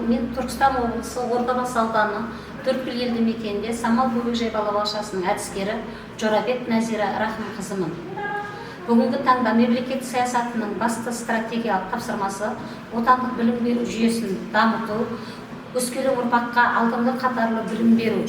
Мен Түркістан облысы, Ордабасы ауданы, Төрткүл елді мекенінде Самал бөбекжай балабақшасының әдіскері Жорабек Нәзира Рахымқызымын. Бүгінгі таңда мемлекет саясатының басты стратегиялық тапсырмасы – отандық білім беру жүйесін дамыту, өскелең ұрпаққа алдыңғы қатарлы білім беру.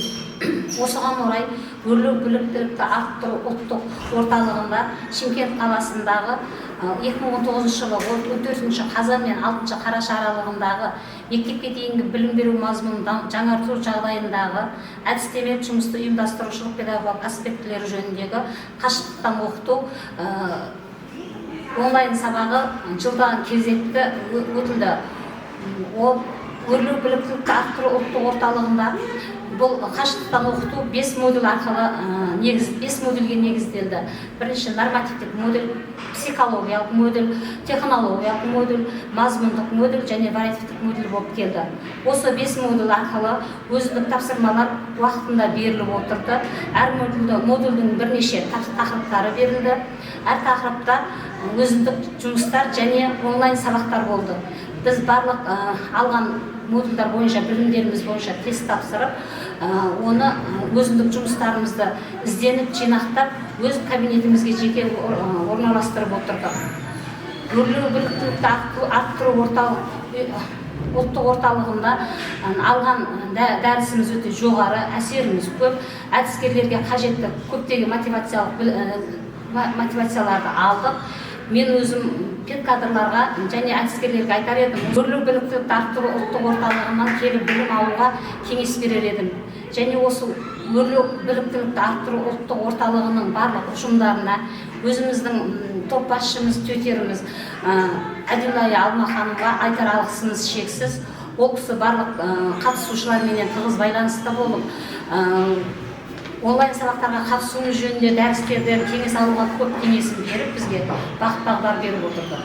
Осыған орай Өрлеу біліктілікті арттыру ұлттық орталығында Шымкент қаласындағы 2019 жылы 14 қазан мен 6 қараша аралығындағы мектепке дейінгі білім беру мазмұнын жаңарту жағдайындағы әдістемелік жұмысты ұйымдастырушылық педагогикалық аспектілері жөніндегі қашықтықтан оқыту онлайн сабағы жылдан кезекті өтілді. Ол Өрлеу біліктілікті арттыру ұлттық орталығында бұл қашықтықтан оқыту бес модуль арқылы негіз, бес модульге негізделді. Бірінші нормативтік модуль, психологиялық модуль, технологиялық модуль, мазмұндық модуль және вариативтік модуль болып келді. Осы бес модуль арқылы өзіндік тапсырмалар уақытында беріліп отырды. Әр модульдің бірнеше тақырыптары берілді. Әр тақырыпта өзіндік жұмыстар және онлайн сабақтар болды. Біз барлық алған модульдар бойынша, білімдеріміз бойынша тест тапсырып, оны өзіндік жұмыстарымызды ізденіп, жинақтап, өз кабинетімізге жеке орналастырып отырдық. Өрлеу біліктілікті арттыру ұлттық орталығында алған дәрісіміз өте жоғары, әсеріміз көп. Әдіскерлерге қажетті көптеген мотивацияларды алдық. Мен өзім педкадрларға және әдіскерлерге айтар едім: Өрлеу біліктілікті арттыру ұлттық орталығынан келіп білім алуға кеңес берер едім. Және осы Өрлеу біліктілікті арттыру ұлттық орталығының барлық ұжымдарына, өзіміздің топ басшымыз, тьюторымыз Әділая Алма ханымға айтар алғысымыз шексіз. Ол кісі барлық қатысушыларменен тығыз байланыста болып, онлайн сабақтарға қатысуымыз жөнінде, дәрістерден кеңес алуға көп кеңесін беріп, бізге бағыт бағдар беріп отырды.